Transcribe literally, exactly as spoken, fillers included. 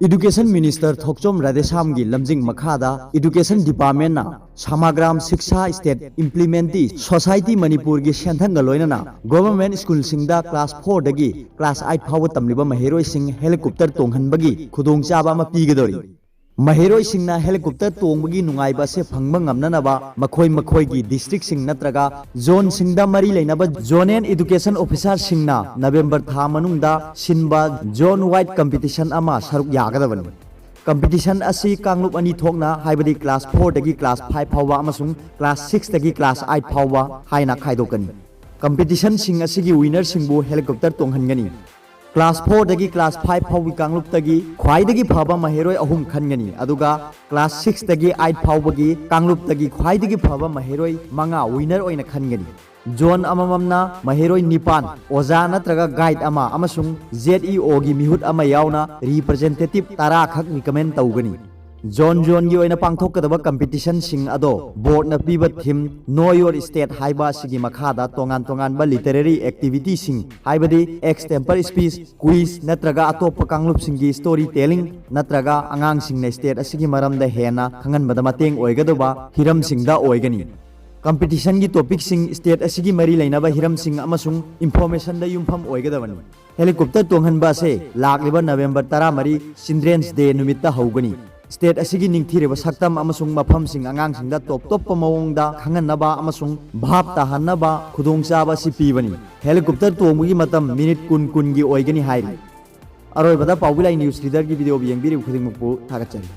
Education Minister ꯊꯣꯛꯆꯣꯝ ꯔꯥꯙꯦꯁ꯭ꯌꯥꯝꯒꯤ ꯂꯝꯖꯤꯡ ꯃꯈꯥꯗ Education Departmentꯅ ꯁꯃꯥꯒ꯭ꯔꯥꯝ ꯁꯤꯛꯁꯥ state ꯏꯝꯄ꯭ꯂꯤꯃꯦꯟꯇꯤ society ꯃꯅꯤꯄꯨꯔꯒꯤ ꯁꯦꯟꯊꯪꯒ ꯂꯣꯏꯅꯅ ꯒꯣꯚꯔꯟꯃꯦꯟꯠ ꯁ꯭ꯀꯨꯜꯁꯤꯡꯗ ꯀ꯭ꯂꯥꯁ ꯐꯣꯔꯗꯒꯤ ꯀ꯭ꯂꯥꯁ ꯑꯩꯠ ꯐꯥꯎꯕ ꯇꯝꯂꯤꯕ ꯃꯍꯩꯔꯣꯏꯁꯤꯡ ꯍꯦꯂꯤꯀꯣꯞꯇꯔ ꯇꯣꯡꯍꯟꯕꯒꯤ ꯈꯨꯗꯣꯡꯆꯥꯕ ꯑꯃ ꯄꯤꯒꯗꯧꯔꯤ꯫ ꯃꯍꯩꯔꯣꯏꯁꯤꯡꯅ ꯍꯦꯂꯤꯀꯣꯞꯇꯔ ꯇꯣꯡꯕꯒꯤ ꯅꯨꯡꯉꯥꯏꯕ ꯑꯁꯤ ꯐꯪꯕ ꯉꯝꯅꯅꯕ ꯃꯈꯣꯏ ꯃꯈꯣꯏꯒꯤ ꯗꯤꯁꯇ꯭ꯔꯤꯛꯁꯤꯡ ꯅꯠꯇ꯭ꯔꯒ ꯖꯣꯟꯁꯤꯡꯗ ꯃꯔꯤ ꯂꯩꯅꯕ ꯖꯣꯅꯦꯜ ꯏꯗꯨꯀꯦꯁꯟ ꯑꯣꯐꯤꯁꯥꯔꯁꯤꯡꯅ ꯅꯕꯦꯝꯕꯔ ꯊꯥ ꯃꯅꯨꯡꯗ ꯁꯤꯟꯕ ꯖꯣꯟ ꯋꯥꯏꯗ ꯀꯝꯄꯤꯇꯤꯁꯟ ꯑꯃ ꯁꯔꯨꯛ ꯌꯥꯒꯗꯕꯅꯤ꯫ ꯀꯝꯄꯤꯇꯤꯁꯟ ꯑꯁꯤ ꯀꯥꯡꯂꯨꯞ ꯑꯅꯤ ꯊꯣꯛꯅ, ꯍꯥꯏꯕꯗꯤ ꯀ꯭ꯂꯥꯁ ꯐꯣꯔꯗꯒꯤ ꯀ꯭ꯂꯥꯁ ꯐꯥꯏꯚ ꯐꯥꯎꯕ ꯑꯃꯁꯨꯡ ꯀ꯭ꯂꯥꯁ ꯁꯤꯛꯁꯇꯒꯤ ꯀ꯭ꯂꯥꯁ ꯑꯩꯠ ꯐꯥꯎꯕ ꯍꯥꯏꯅ ꯈꯥꯏꯗꯣꯛꯀꯅꯤ꯫ ꯀꯝꯄꯤꯇꯤꯁꯟꯁꯤꯡ ꯑꯁꯤꯒꯤ ꯋꯤꯅꯔꯁꯤꯡꯕꯨ ꯍꯦꯂꯤꯀꯣꯞꯇꯔ ꯇꯣꯡꯍꯟꯒꯅꯤ꯫ ꯀ꯭ꯂꯥꯁ ꯐꯣꯔꯗꯒꯤ ꯀ꯭ꯂꯥꯁ ꯐꯥꯏꯚ ꯐꯥꯎꯒꯤ ꯀꯥꯡꯂꯨꯞꯇꯒꯤ ꯈ꯭ꯋꯥꯏꯗꯒꯤ ꯐꯕ ꯃꯍꯩꯔꯣꯏ ꯑꯍꯨꯝ ꯈꯟꯒꯅꯤ, ꯑꯗꯨꯒ ꯀ꯭ꯂꯥꯁ ꯁꯤꯛꯁꯇꯒꯤ ꯑꯩꯠ ꯐꯥꯎꯕꯒꯤ ꯀꯥꯡꯂꯨꯞꯇꯒꯤ ꯈ꯭ꯋꯥꯏꯗꯒꯤ ꯐꯕ ꯃꯍꯩꯔꯣꯏ ꯃꯉꯥ ꯋꯤꯅꯔ ꯑꯣꯏꯅ ꯈꯟꯒꯅꯤ꯫ ꯖꯣꯟ ꯑꯃꯃꯝꯅ ꯃꯍꯩꯔꯣꯏ ꯅꯤꯄꯥꯟ, ꯑꯣꯖꯥ ꯅꯠꯇ꯭ꯔꯒ ꯒꯥꯏꯗ ꯑꯃ ꯑꯃꯁꯨꯡ ꯖꯦꯗ ꯏ ꯑꯣꯒꯤ ꯃꯤꯍꯨꯠ ꯑꯃ ꯌꯥꯎꯅ ꯔꯤꯄ꯭ꯔꯖꯦꯟꯇꯦꯇꯤꯚ ꯇꯔꯥ ꯈꯛ ꯔꯤꯀꯃꯦꯟ ꯇꯧꯒꯅꯤ꯫ ꯖꯣꯟ ꯖꯣꯟꯒꯤ ꯑꯣꯏꯅ ꯄꯥꯡꯊꯣꯛꯀꯗꯕ ꯀꯝꯄꯤꯇꯤꯁꯟꯁꯤꯡ ꯑꯗꯣ ꯕꯣꯔꯗꯅ ꯄꯤꯕ ꯊꯤꯝ Know Your State ꯍꯥꯏꯕ ꯑꯁꯤꯒꯤ ꯃꯈꯥꯗ ꯇꯣꯉꯥꯟ ꯇꯣꯉꯥꯟꯕ ꯂꯤꯇꯔꯦꯔꯤ ꯑꯦꯛꯇꯤꯚꯤꯇꯤꯁꯤꯡ, ꯍꯥꯏꯕꯗꯤ ꯑꯦꯛꯁꯇꯦꯝꯄꯔ ꯁ꯭ꯄꯤꯆ, ꯀ꯭ꯋꯤꯖ ꯅꯠꯇ꯭ꯔꯒ ꯑꯇꯣꯞꯄ ꯀꯥꯡꯂꯨꯞꯁꯤꯡꯒꯤ ꯁ꯭ꯇꯣꯔꯤ ꯇꯦꯂꯤꯡ ꯅꯠꯇ꯭ꯔꯒ ꯑꯉꯥꯡꯁꯤꯡꯅ ꯁ꯭ꯇꯦꯠ ꯑꯁꯤꯒꯤ ꯃꯔꯝꯗ ꯍꯦꯟꯅ ꯈꯪꯍꯟꯕꯗ ꯃꯇꯦꯡ ꯑꯣꯏꯒꯗꯕ ꯍꯤꯔꯝꯁꯤꯡꯗ ꯑꯣꯏꯒꯅꯤ꯫ ꯀꯝꯄꯤꯇꯤꯁꯟꯒꯤ ꯇꯣꯄꯤꯛꯁꯤꯡ ꯁ꯭ꯇꯦꯠ ꯑꯁꯤꯒꯤ ꯃꯔꯤ ꯂꯩꯅꯕ ꯍꯤꯔꯝꯁꯤꯡ ꯑꯃꯁꯨꯡ ꯏꯟꯐꯣꯔꯃꯦꯁꯟꯗ ꯌꯨꯝꯐꯝ ꯑꯣꯏꯒꯗꯕꯅꯤ꯫ ꯍꯦꯂꯤꯀꯣꯞꯇꯔ ꯇꯣꯡꯍꯟꯕ ꯑꯁꯦ ꯂꯥꯛꯂꯤꯕ ꯅꯕꯦꯝꯕꯔ ꯇꯔꯥꯃꯔꯤ ꯆꯤꯜꯗ꯭ꯔꯦꯟꯁ ꯗꯦ ꯅꯨꯃꯤꯠꯇ ꯍꯧꯒꯅꯤ꯫ ꯁ꯭ꯇꯦꯠ ꯑꯁꯤꯒꯤ ꯅꯤꯡꯊꯤꯔꯕ ꯁꯛꯇꯝ ꯑꯃꯁꯨꯡ ꯃꯐꯝꯁꯤꯡ ꯑꯉꯥꯡꯁꯤꯡꯗ ꯇꯣꯞ ꯇꯣꯞꯄ ꯃꯑꯣꯡꯗ ꯈꯪꯍꯟꯅꯕ ꯑꯃꯁꯨꯡ ꯚꯥꯞ ꯇꯥꯍꯟꯅꯕ ꯈꯨꯗꯣꯡꯆꯥꯕ ꯑꯁꯤ ꯄꯤꯕꯅꯤ꯫ ꯍꯦꯂꯤꯀꯣꯞꯇꯔ ꯇꯣꯡꯕꯒꯤ ꯃꯇꯝ ꯃꯤꯅꯤꯠ ꯀꯨꯟ ꯀꯨꯟꯒꯤ ꯑꯣꯏꯒꯅꯤ ꯍꯥꯏꯔꯤ꯫ ꯑꯔꯣꯏꯕꯗ ꯄꯥꯎꯕꯤ ꯂꯥꯏ ꯅ꯭ꯌꯨꯁ ꯂꯤꯗꯔꯒꯤ ꯚꯤꯗꯤꯑꯣ ꯌꯦꯡꯕꯤꯔꯤꯕ ꯈꯨꯗꯤꯡꯃꯛꯄꯨ ꯊꯥꯒꯠꯆꯔꯤ꯫